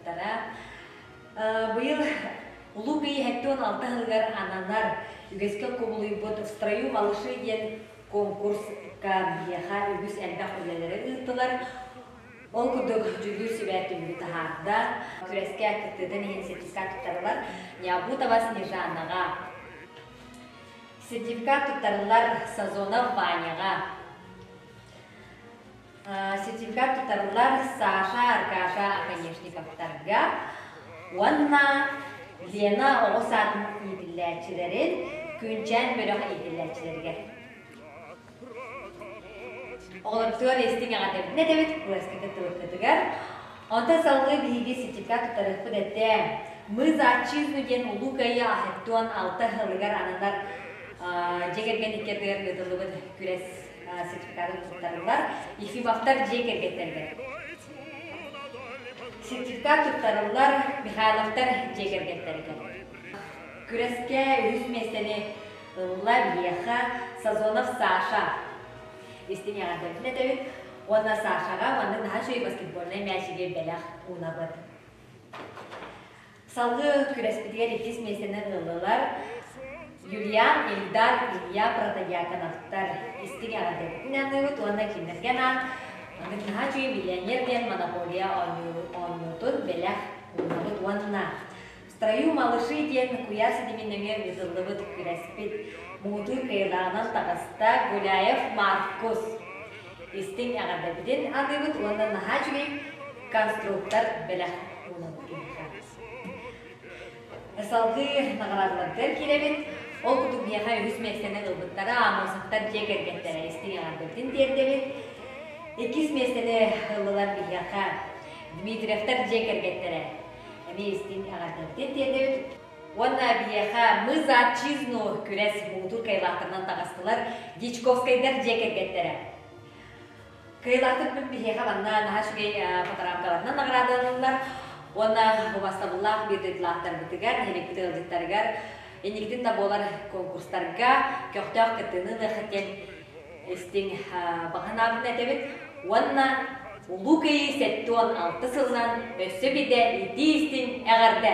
ыалдьыттара. Быйыл Улуу Кыайыы 76 сылыгар ананар үгэскэ кубулуйбут «В строю малыши» диэн конкурска биһиэхэ үгүс элбэх үлэлэри ыыттылар. Ол курдук дьүүллүүр сүбэ түмүгү таһаарда. Күрэскэ кыттыытын иһин сертификат туттарылар Необутова Снежанаҕа. Сертификат туттарыллар Сазонов Ваняҕа. Сертификат туттарыллар Саша, Аркаша Оконешниковтарга уонна Лена оҕо саадын иитиллээччилэрин Күнчээн бөлөх иитиллээччилэригэр. Оҕолорбутугар истиҥ эҕэрдэбитин этэбит, күрэскэ кыттыбыккытыгар. Онтон салгыы биһиги сертификат туттарыахпыт этэ. Мы за отчизну диэн Улуу Кыайыы 76 сылыгар ананар дьиэ кэргэн икки ардыгар ыытыллыбыт күрэс сертификатын туттарыллар Ефимовтар дьиэ кэргэттэригэр. Сертификат туттарыллар Михайловтар дьиэ кэргэттэригэр. Күрэскэ үһүс миэстэни ылла биһиэхэ Сазонов Саша. Истиҥ эҕэрдэбитин этэбит уонна Сашаҕа маннык наһаа үчүгэй баскетбольнай мээчиги бэлэх уунабыт. Салгыы күрэспитигэр иккис миэстэни ыллылар Юлиан, Ильдар, Илья Протодьяконовтар. Истиҥ эҕэрдэбитин аныыбыт уонна кинилэргэ анаан маннык наһаа үчүгэй миллионер диэн монополия оонньуутун бэлэх уунабыт уонна В строю малыши диэн куйаар ситимин нөҥүө ыытыллыбыт күрэспит муҥутуур кыайыылааҕынан таҕыста Гуляев Маркус. Истиҥ эҕэрдэбитин аныыбыт уонна наһаа үчүгэй конструктор бэлэх уунабыт киниэхэ. Салгыы наҕараадаларыгар киирэбит. Ол курдук биһиэхэ үһүс миэстэни ылбыттара Аммосовтар дьиэ кэргэттэрэ истиҥ эҕэрдэбитин тиэрдэбит. Иккис миэстэни ыллылар биһиэхэ Дмитриевтар дьиэ кэргэттэрэ эмиэ истиҥ эҕэрдэбитин тиэрдэбит. Уонна биһиэхэ Мы за отчизну күрэс муҥутуур кыайыылаахтарынан таҕыстылар Дьячковскайдар дьиэ кэргэттэрэ. Кыайыылаахтарбыт биһиэхэ манна наһаа үчүгэй фоторамкаларынан наҕараадаланыллар уонна убастабыллаах биир дойдулаахтарбытыгар, нэһилиэкпит ыалдьыттарыгар инникитин да буолар конкурстарга көхтөөх кыттыыны ылыаххыт диэн истиҥ баҕа санаабытын этэбит уонна Улуу Кыайыы 76 сылынан өссө биирдэ итии истиҥ эҕэрдэ!